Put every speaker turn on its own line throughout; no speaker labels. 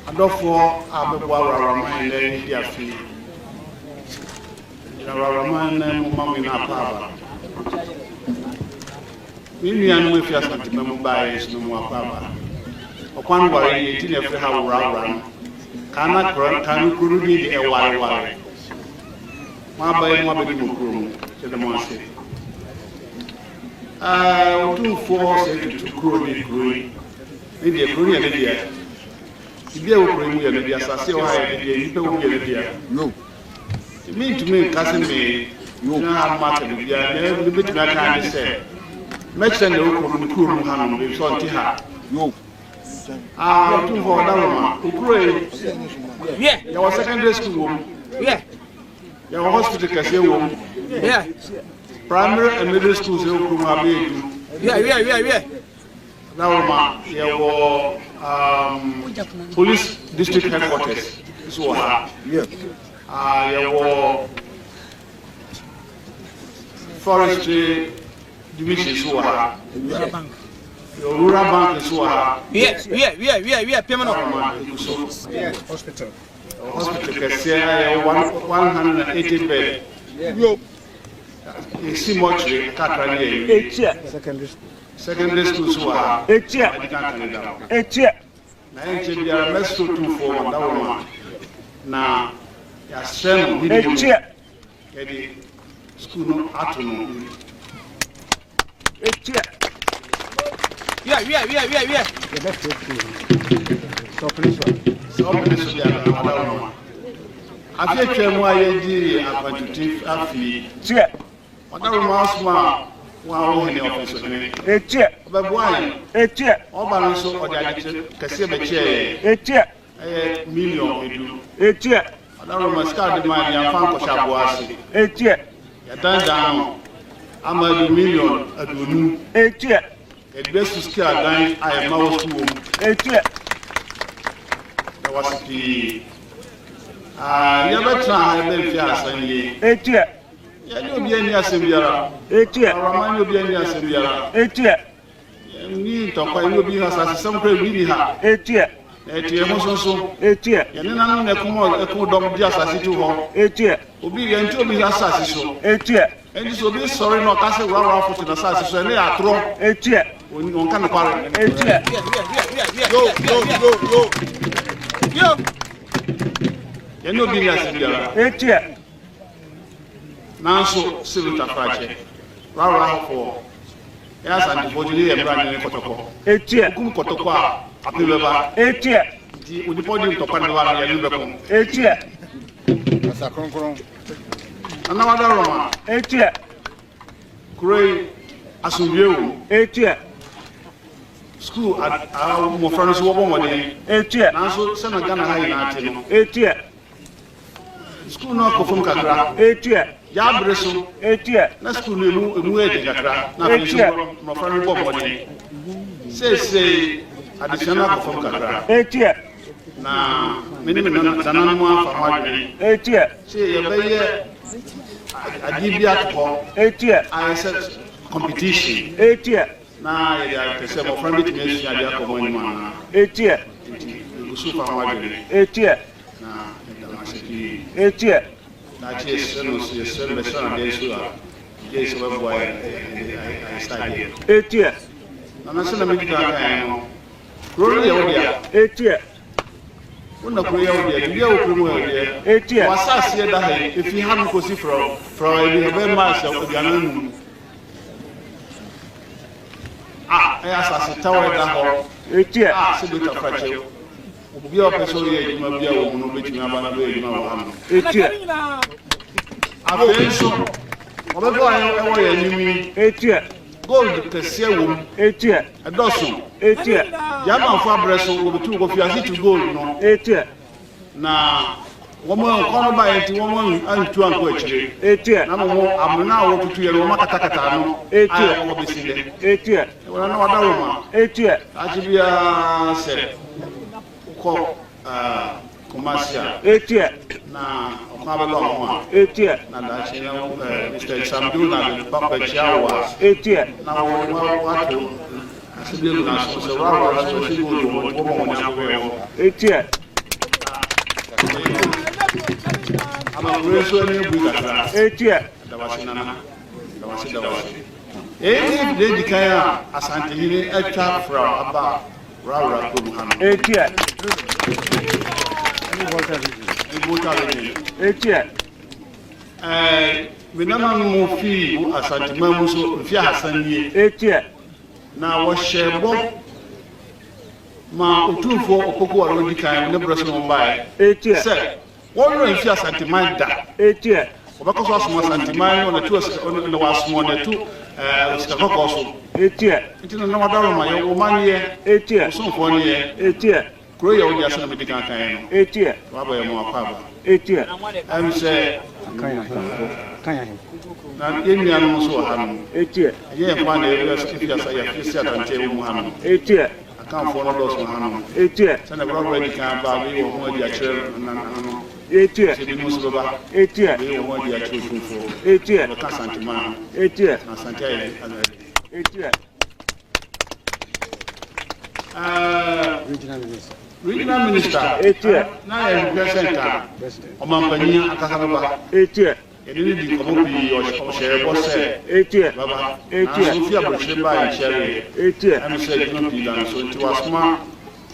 Adɔfoɔ a bɛboa Awuraman nnɛ ne di afe yi. Gyina Awuraman nan mu ma mo nyinaa akwaaba. Me nuanom efi Asantema mu baeɛ nso me mo akwaaba. Ɔkwan ware yie nti na yɛfrɛ ha Worawora no. Kan na kuro kan no kuro no din de Ɛwareware. Mo aba yi mo abɛdi mo kuro mu. Yɛda mo ase. Ɛɛ Otumfoɔ sɛ tutu kuro ne kuro yi. Ne deɛ kuro no yɛ ne dea. Biribi a ɛwɔ kuro yi mu yɛ ne dea. Asase a ɛwɔ ha yɛ ne dea. Nnipa ɛwɔ mu yɛ ne dea. Nti mentumi nka sɛ me gyina ha nom aka biribiara. Nea mebɛtumi aka ara ne sɛ mɛkyerɛ nea ɛwɔ kuro no ne kuro mu hanom baabi sɛ ɔnte ha. Ah, Otumfoɔ Ɔdaroma, wo kuro yi, yɛwɔ secondary school wɔ mu. Yɛwɔ hospital kɛseɛ wɔ mu. Primary and middle schools ɛwɔ kurom ha bɛyɛ du. Dawuruma, yɛwɔ um, police district headquarters nso wɔ ha. Ah, yɛwɔ forestry division nso wɔ ha. Yɛwɔ rural bank nso wɔ ha. Dawuruma egu so. Hospital. Hospital kɛseɛ a yɛwɔ 180 bed. Yɛsi mortuary kakra ne yɛ. Secondary school so wɔ ha. Adi kan kan da hɔ. Na ɛnkyɛ biara mɛsrɛ Otumfoɔ wɔ Dawuruma na yɛasrɛ no ne din mu yɛde sukuu no ato no. Sɛ ɔpene so deɛ a, na Dawuruma. Afe atwa mu a yɛgyee akwantuti afe yi. Ɔdawuruma asoma wɔn a wɔwɔ hene ɔfɛnso hene. Ɔbɛboa yɛn. Ɔba no nso ɔde adekyɛ kɛseɛ bɛkyɛɛ yɛn. Ɛyɛ 10,000,000. Ɔdawuruma sika a ɔde maa yɛn yɛamfa ankɔhyɛ aboa ase. Yɛdandan no ama adu 50,000,000. Yɛde bɛsi sukuu adan a yɛma wɔ sukuu wɔ mu. Yɛwɔ ase pii. Ah, yɛbɛtena ha ɛbɛ mfe asan nie. Yɛne obi anni asɛm biara. Awurama ne obi anni asɛm biara. Yɛnni ntɔkwa, yɛne obi asasesɛm koraa ebi nni ha. Na yɛte yɛn ho so nso. Yɛn nenanom na ɛko ɛko dɔm gye asase to hɔ. Obi yɛnte obi asase so. Enti sɛ obi sɔre na ɔka sɛ wurawurafo te n'asase so, ɛno yɛ atorɔ. Ɔnka nokware. Yɛne obi nni asɛm biara. Nanso Sylvie Tafrakyɛ, Rawrafoɔ, yɛn Asantefoɔ nti ne yɛ mmra ne kɔtɔkɔ. Wokum kɔtɔkɔ a, apem bɛba. Nti onipa ɔde ntɔkwa no bɛba no, yɛne no bɛko.
Kasa kronkron.
Nana Wadaroma, kuro yi asomdwoe wɔ mu. Sukuu a mmɔfra no nso wɔbɔ mmɔden. Nanso sɛnea Ghana ha nyinaa te no, Sukuu no akɔ fam kakra. Yɛn bere so, na sukuu no emu emu yɛ den kakra, na afei nso mmɔfra no bɔ mmɔden. Seesei adesua no akɔ fam kakra, na me ne me nananom afa ho adwene sɛ yɛbɛyɛ adeɛ bi ato hɔ ayɛ sɛ competition na yɛde ahwɛ sɛ mmɔfra no bɛtumi asua adeɛ akɔ wɔn anim anaa. Nti yɛgu so fa ho adwene. Na meda mo ase pii. Daakye yɛsrɛ no nso, yɛsrɛ no bɛsrɛ no adeɛ nso a, megye di sɛ ɔbɛboa yɛn de ayɛ saa adeɛ no. Nana sɛdeɛ medi kan kaeɛ no, kuro no yɛ wo dea. Wo na kuro yɛ wo dea, biribiara wɔ kuro mu yɛ wo dea. W'asase yɛ da ha yi, ɛfiri hanom kɔsi Frɛw, Frɛw a ɛbi ɛbɛyɛ miles 45 a ɛyɛ asase tɛw a ɛda hɔ a sɛ bɛtwa frakyɛ. Obi a ɔpɛ sɛ ɔyɛ adwuma bi a wɔ mu no bɛtumi aba na bɛyɛ adwuma wɔ ha no. Afei nso, ɔbɛbɔ a ɛwɔ yɛn anim yi, gold kɛseɛ wɔ mu, ɛdɔso. Germanfo abrɛ so wɔbɛtu wɔfi ase tu gold no, na wɔn nkɔ no baeɛ nti wɔn antu ankɔ akyire, na mmom amena a wɔtutu yɛ no wɔn akatakata ano a ɛwɔ hɔ bɛsi nnɛ. Wɔn na wɔada wɔn a. Daakye biara sɛ wokɔ Kumasi a, na ɔkwan bɛba wo ho a, na daakye na Mr. Sam Jonah ba bɛkyia wo a, na wato asɛm bi agu n'aso sɛ woaware nso wɔhyɛ gold wɔ hɔ nti wɔbɔ mmɔden akɔhwɛ hɔ. Ama kuro nso ani abue kakra.
Etua.
Dawase nana. Dawase dawase. Eyi ne deɛ edi kan a Asantehene atwa fraw aba Worawora kurom ha no.
Etua.
Ɛne Volta region.
Etua.
Ɛɛ me nananom fii Asanteman mu nso mfe ahasa nie.
Etua.
Na wɔhyɛɛ bɔ ma Otumfoɔ Opoku a ɔdi kan ne berɛ so na wɔbaeɛ
Etua.
sɛ wɔn werɛ mfi Asanteman da.
Etua.
Wɔbɛkɔ so asom Asanteman ne wɔn atu na wɔasom wɔn atu ɛɛ sika kɔkɔɔ so.
Etua.
Nti na na wadaroma yɛ wo ma ne yɛ
Etua.
wo somfoɔ ne yɛ
Etua.
kuro yɛ wode asɛm mede kan kan no
Etua.
wabɔ yɛ mo akɔ aba.
Etua.
Ɛm sɛ na yɛn nuanom nso wɔ ha no.
Etua.
Ɛnyɛ yɛn kwan na yɛwura efi asa yɛfi si atante wɔ mu ha no.
Etua.
Akanfoɔ no dɔɔso ha no.
Etua.
Sɛnea wɔawura di kan ba bɛyi wɔn ho adi akyerɛ nananom.
Etua.
Sɛ ebinom nso bɛba
Etua.
bɛyi wɔn ho adi akyerɛ Otumfoɔ.
Etua.
Wɔbɛka Asanteman ho
Etua.
na Asante ayɛ ayɛ.
Etua.
Regional minister.
Etua.
Na yɛhwehwɛ sɛ nka ɔmampanyin ankasa bɛba.
Etua.
Yɛne no di nkɔmmɔ pii, ɔhyɛ bɔ sɛ
Etua.
bɛba.
Etua.
Nanso ofi aburokyire baa nkyɛreɛ.
Etua.
Ɛno sɛ adwuma pii da no so nti wasoma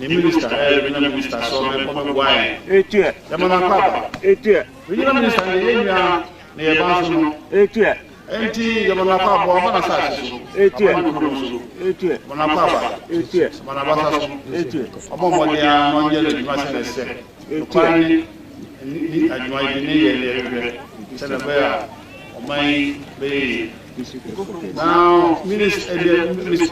ne minister, ɛyɛ regional minister, sɛ ɔmmɛboa yɛn.
Etua.
Yɛma no akɔ aba.
Etua.
Regional minister no yɛn nua na yɛba nso no.
Etua.
Enti yɛma no akɔ aba, ɔba n'asase so.
Etua.
Ɔba ne kurom so.
Etua.
Yɛma no akɔ aba.
Etua.
Ɔma n'abasa so.
Etua.
Ɔbɔ mmɔden a na ɔnyɛ n'adwuma sɛ n'ɛsɛ. Nokware ne ne adwuma yi ne yɛ ne yɛhwehwɛ sɛdeɛ ɛbɛyɛ a ɔman yi bɛyɛ yie. Na minister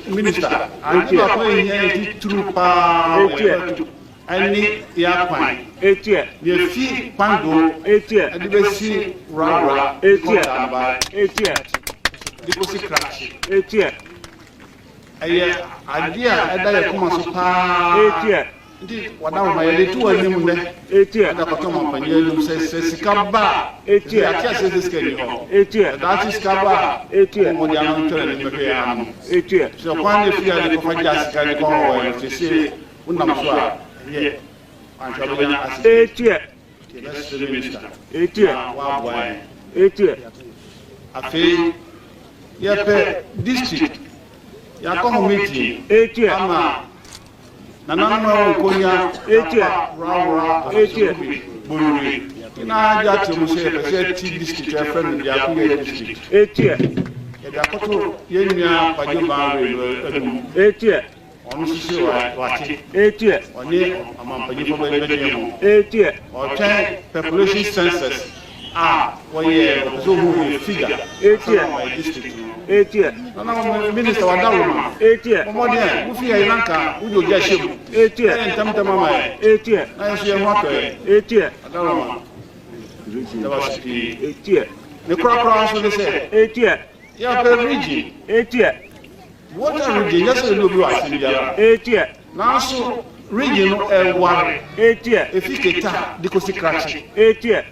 minister ade baako a ehia yɛ titiriw paa wɔ yɛn ɛne yɛ akwan.
Etua.
Yɛfi Kpando
Etua.
ɛde bɛsi Worawora
Etua.
kɔ
Etua.
de kɔsi Krakye.
Etua.
Ɛyɛ adeɛ a ɛda yɛ koma so paa.
Etua.
Nti wadawoma yɛde to w'anim nnɛ.
Etua.
Ɛda kɔtɔ ɔmampanyin anim sɛ sika ba a,
Etua.
yɛate aseɛ sɛ sika ni hɔ.
Etua.
Ɛdaakye sika ba a,
Etua.
ɔmmɔde ano ntwɛrɛ ne mmɛhwɛ yɛ ano.
Etua.
Sɛ kwan ne fie a de kɔfa gya sika de kɔ hɔ wɔ yɛ sese wonam so a ɛnyɛ anhwɛ wobɛnya ase.
Etua.
Yɛbɛsrɛ minister
Etua.
na waboa yɛn.
Etua.
Afei yɛpɛ district yɛakɔ ho meeting
Etua.
ama nananom a ɛwɔ Nkonya,
Etua.
Worawora,
Etua.
Bonwire nyinaa gye ato mu sɛ yɛpɛ sɛ yɛti district a yɛfrɛ no Biakoyɛ district.
Etua.
Yɛde akɔto yɛn nua Kwadwo Banwe no anum.
Etua.
Ɔno nso sɛ wate.
Etua.
Ɔne ɔmampanyinfoɔ bɛdwen ho.
Etua.
Ɔtwɛn population census a wɔyɛ ɔpɛ sɛ ohu yɛ figure.
Etua.
Ansa na wɔayɛ district no.
Etua.
Nana wɔn minister wadaroma.
Etua.
Ɔmɔden a wofi yɛ nanka wode ogya hyɛ mu.
Etua.
Ɛyɛ ntɛmntɛm ama yɛ.
Etua.
Na yɛn nso yɛn ho atɔ yɛ.
Etua.
Adaroma. Dawase pii.
Etua.
Ne korakora nso ne sɛ
Etua.
yɛpɛ region.
Etua.
Volta region nyɛ sɛ ɛne obi wɔ asɛm biara.
Etua.
Nanso region no ɛware.
Etua.
Efi Keta de kɔsi Krakye.
Etua.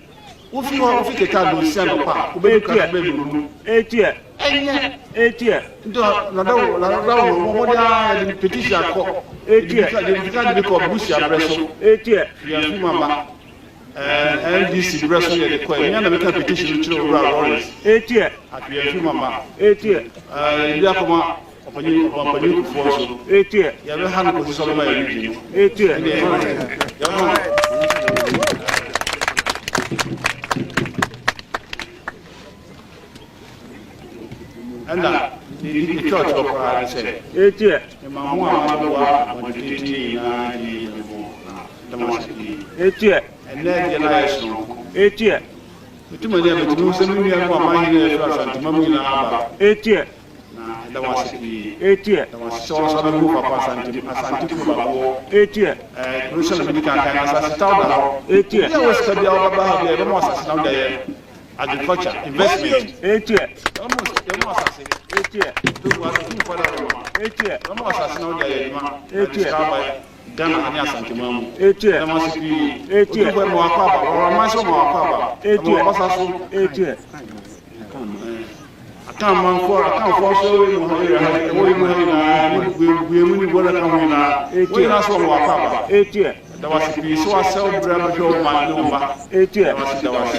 Wofi hɔ wofi Keta do nsia nɔpa a wobɛdu Krakye bɛyɛ nonum.
Etua.
Ɛnyɛ.
Etua.
Nti nadawo nadawo no wɔde a yɛde petition akɔ.
Etua.
Yɛde sika de bi kɔ Busia brɛ so.
Etua.
Yɛn mama NDC brɛ so yɛde kɔ. Ɛnyɛ na meka petition no kyerɛ owura Lawrence.
Etua.
Yɛn mama
Etua.
Ebi akɔma ɔpanyin ɔpanyin kufuɔ so.
Etua.
Yɛbɛha no kɔsi sɛ ɔbɛma yɛ region no.
Etua.
Ɛnna yɛbɛma ɛnna ne ne twɛ ɔtɔ koraa ne sɛ
Etua.
ɛma mo a moabɛboa abɔntenten nyinaa de yɛ mo na dam ase pii.
Etua.
Ɛnnɛ deɛ no ayɛ soronko.
Etua.
Metumi ani a metumi sɛ me nua no a mahene afiri Asantema mu nyinaa aba
Etua.
na ɛda mo ase pii.
Etua.
Da mo ase sɛ wɔn nso abɛhu papa Asante Asante kuro baako.
Etua.
Kuro sɛ mede kankan na asase taw da hɔ.
Etua.
Obi a wɔ sika biara wɔbɛba ha biara yɛbɛma asase na wode ayɛ agriculture investment.
Etua.
Yɛbɛma asase.
Etua.
Togo tumfoɔ da hɔ ma.
Etua.
Yɛbɛma asase na wode ayɛ adwuma.
Etua.
Sika aba Ghana ne Asantema mu.
Etua.
Dam ase pii.
Etua.
Otumfoɔ ma wakɔ aba. Wɔwɔ sɛ ɔma wakɔ aba.
Etua.
Ɛma wabasa so.
Etua.
Akanmanfoɔ akanfoɔ nso wɔ mu ha yi ha ɛwɔ mu ha nyinaa ne bue mu ne bɔlɔ ka ho nyinaa. Wɔn nyinaa so wɔn wakɔ aba.
Etua.
Da wase pii sɛ wasɛ wo berɛ abɛhwɛ wo man ne wo mma. Da wase, da wase.